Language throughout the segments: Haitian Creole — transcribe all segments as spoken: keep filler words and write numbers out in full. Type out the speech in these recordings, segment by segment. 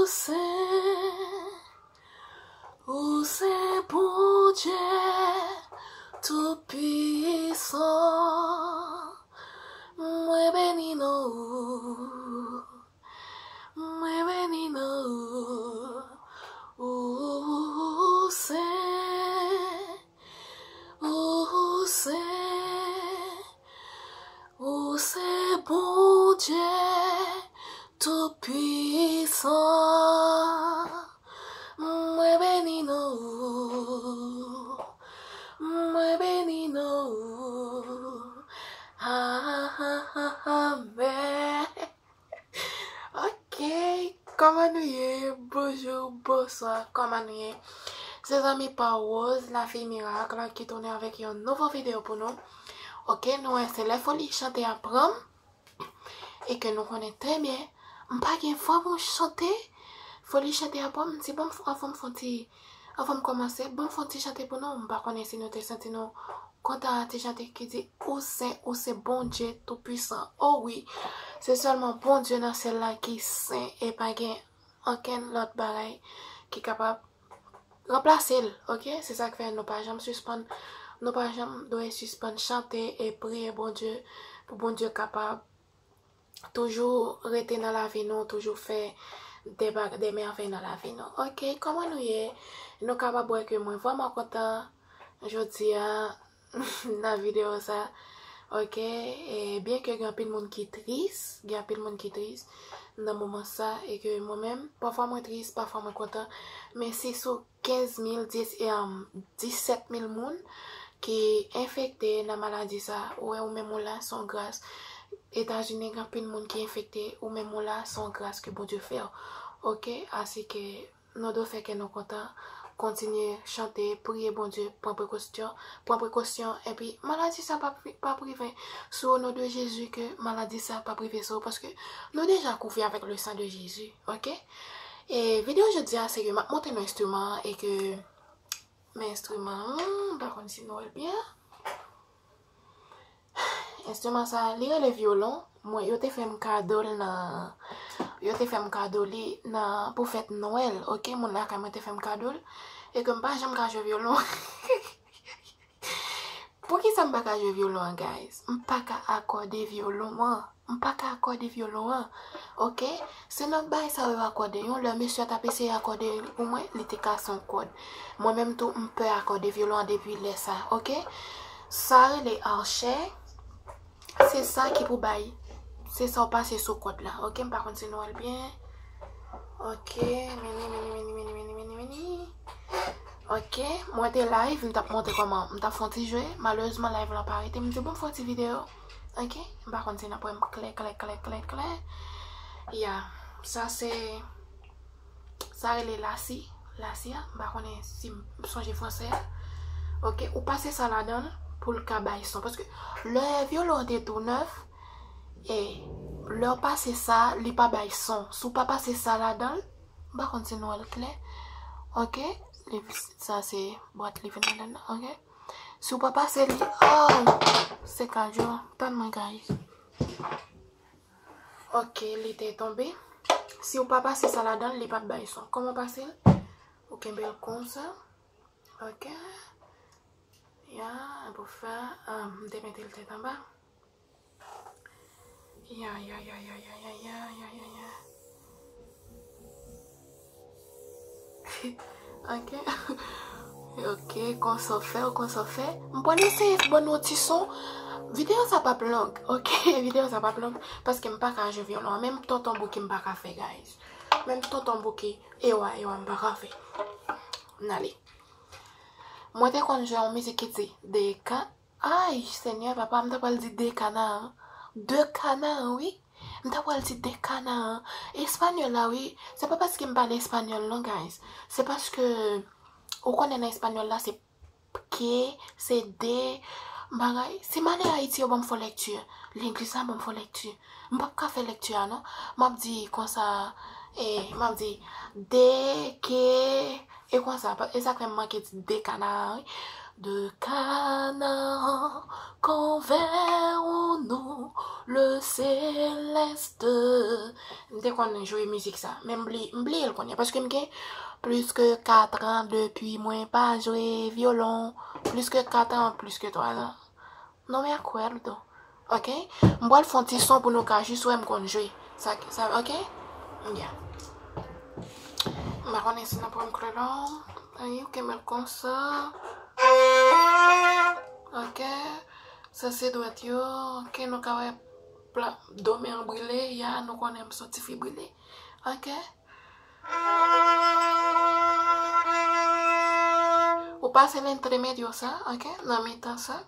Sen, ou se Bondye toupisan. Mwen beni non ou. Mwen beni non ou. Ou sen. Ou sen. Ou se Bondye toupisan. Mwen beni non ou. Mwen beni non ou. Amèn. Ok, kòman nou ye? Bonjou, bonswa, kòman nou ye? Se zanmi pa w Rose, lafi mirak la, ki tounen avèk yon nouvo videyo pou nou. Ok, nou wè se lè foli chante a pran m, e ke nou konnen trè byen, m pa gen vwa pou m chante, foli chante a pran m, m di bon, anvan m fè yon ti, anvan m kòmanse, bon, m fè yon ti chante pou nou, m pa konnen si nou te santi nou kontan a ti chante ki di, ou sen, ou se Bondye toupisan. O wi, se sèlman Bondye nan syèl la ki sen e pa gen okenn lòt bagay ki kapab ranplase l, ok? Se sa k fè nou pa janm sispann, nou pa janm dwe sispann chante e priye Bondye pou Bondye kapab toujou rete nan lavi nou, toujou fè de bag-, de mèvèy nan lavi nou. Ok, kòman nou ye? Nou kapab wè ke mwen vrèman kontan jodi a nan videyo sa. Ok, e byen ke gen anpil moun ki tris, gen anpil moun ki tris nan moman sa, e ke mwen menm, pafwa mwen tris, pafwa mwen kontan, men si sou kenz mil, dis, e, um, disèt mil moun ki enfekte nan maladi sa. Ou wè, ou menm ou la, se yon gras. Etazini gen anpil moun ki enfekte, ou menm ou la, se yon gras ke Bondye fè w. Ok, asike nou dwe fè kè nou kontan, kontinye chante, priye Bondye, pran prekosyon, pran prekosyon, epi maladi sa p ap, p ap rive. Sou o non de Jezi ke maladi sa p ap rive sou ou, paske nou deja kouvri avèk le san de Jezi, ok? E videyo jodi a se ke m ap montre nou enstriman an e ke men enstriman an, m pa konn si nou wè l byen. Enstriman sa, li rele vyolon. Mwen, yo te fè m kado l nan, yo te fè m kado li nan, pou fèt Nwèl, ok? Moun lakay mwen te fè m kado l. E ke m pa janm ka jwe vyolon. Poukisa m pa ka jwe vyolon an, guys? M pa ka akòde vyolon an. M pa ka akòde vyolon an. Ok? Se nan bay sa yo akòde. Yon lè mesye a t ap eseye akòde l pou mwen, li te kase yon kòd. Mwen menm tou, m pè akòde vyolon an depi lè sa. Ok? Sa rele archet. Se sa ki pou bay. Se sa w pase sou kòd la. Ok? M pa konn si nou wè l byen. Ok, meni, meni, meni, meni, meni, meni, meni. Ok, mwen te live, m t ap montre kòman, m t ap fè yon ti jwe. Malerezman, live lan pa rete. M di, bon, m fè yon ti videyo. Ok, m pa konn si n ap wè m klè, klè, klè, klè, klè. Ya, sa se, sa rele lasi, lasi a. M pa konnen si m sonje franse a. Ok, ou pase sa ladan l pou l ka bay son. Paske lè vyolon an te tou nèf, e lè w pase sa, li pa bay son. Si w pa pase sa ladan l, m pa konn si nou wè l klè. Ok? Li, sa se bwat li vin ladan nan, ok? Si w pa pase li, oh, se kajo. Tann mwen, guys. Ok, li te tonbe. Si w pa pase sa ladan l, li p ap bay son. Kòman w pase l? Ou kenbe l konsa. Ok. Ya, pou fè, ah, m te mete l tèt anba. Ya, ya, ya. Ok. Ok, konsa w fè, konsa w fè. M pral eseye ban nou ti son. Videyo sa p ap long, ok? Videyo sa p ap long, paske m pa ka jwe vyolon. Menm tonton Bouki m pa ka fè, guys. Menm tonton Bouki, ewa, ewa, m pa ka fè. N ale. Mwen te konn jwe yon mizik ki di, de ka-, ay, Senyè, papa, m ta pral di de Kanaan. De Kanaan, wi. M ta pral di de Kanaan. Espanyòl la, wi. Se pa paske m pale espanyòl, non, guys. Se paske, ou konnen nan espanyòl la, se ke, se de, bagay. Si m ale Ayiti, yo ban m fè lekti. Legliz la ban m fè lekti. M p ap ka fè lekti a, non. M ap di konsa, e, m ap di, de, ke, e konsa. E sa k fè m manke di de Kanaan, wi. De Canaan, quand verrons-nous le céleste? M te konn jwe mizik sa, men m bli-, m bliye l kounye a, paske m gen plis ke kat an depi mwen pa jwe vyolon, plis ke kat an, plis ke twa zan. No me acuerdo. Ok? M pral fè yon ti son pou nou ka jis wè m konn jwe. Sa, sa, ok? Yeah. M pa konnen si n ap pran m krelon. Ayi, ou kenbe l konsa. Ok. Sa se dwèt yo. Ok, nou ka wè pla-, do men an brile. Ya, nou konnen m se yon tifi brile. Ok. Ou pase l entre medio sa, ok? Nan mitan sa.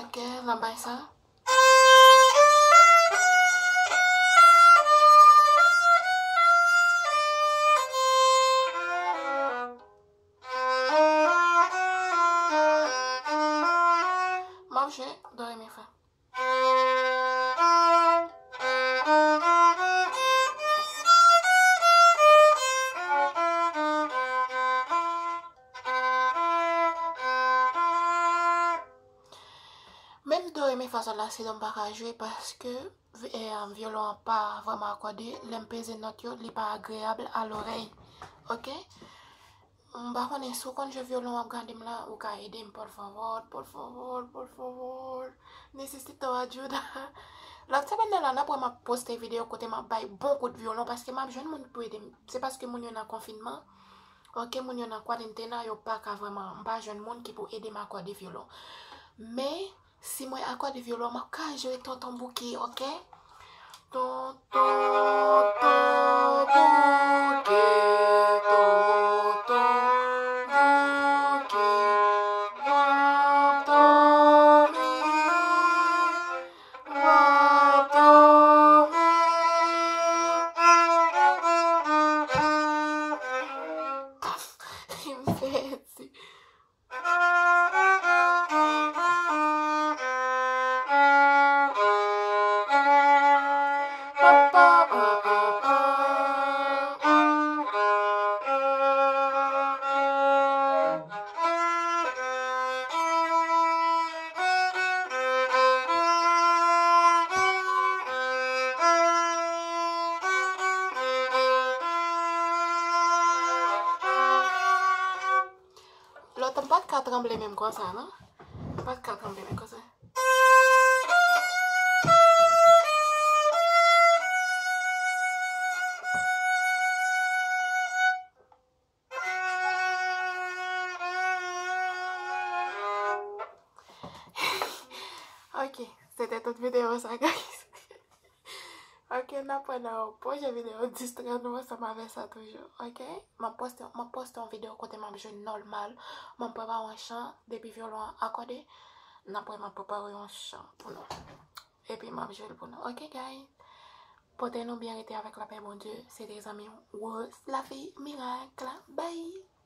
Ok, nan bay sa. M ap jwe do, re, mi, fa. Menm do, re, mi, fa, sòl, la, si, do, m pa ka jwe paske vi-, eh, vyolon an pa vrèman akòde. Lè m peze nòt yo, li pa agreyab a lorèy. Ok? M pa konnen si w konn jwe vyolon, w ap gade m la, ou ka ede m, por favor, por favor, por favor. Necesito ayuda. Lòt semèn nan la, n ap wè m ap poste videyo kote m ap bay bon kout vyolon, paske m ap jwenn moun pou ede m. Se paske moun yo nan konfinman. Ok, moun yo nan kwarantena, yo pa ka vrèman, m pa jwenn moun ki pou ede m akòde vyolon. Men, si mwen akòde vyolon, m ap ka jwe Tonton Bouki, ok? Tonton, Tonton Bouki, Tonton Bouki, w ap dòmi, w ap dòmi. M fè ti. Lòt an pa t ka tranble menm konsa, non? An pa t ka tranble menm konsa. Ok, se te tout videyo sa, guys. Ok, n ap wè nan yon pwochen videyo distrè nou ansanm avè sa toujou, ok? M ap poste, m ap poste yon videyo kote m ap jwe nòmal. M ap prepare yon chan, depi vyolon an akòde, n ap wè m ap prepare yon chan pou nou. Epi m ap jwe l pou nou, ok, guys? Pote nou byen, rete avèk lapè Bondye. Se te zanmi w, Rose, la fille miracle. Bye!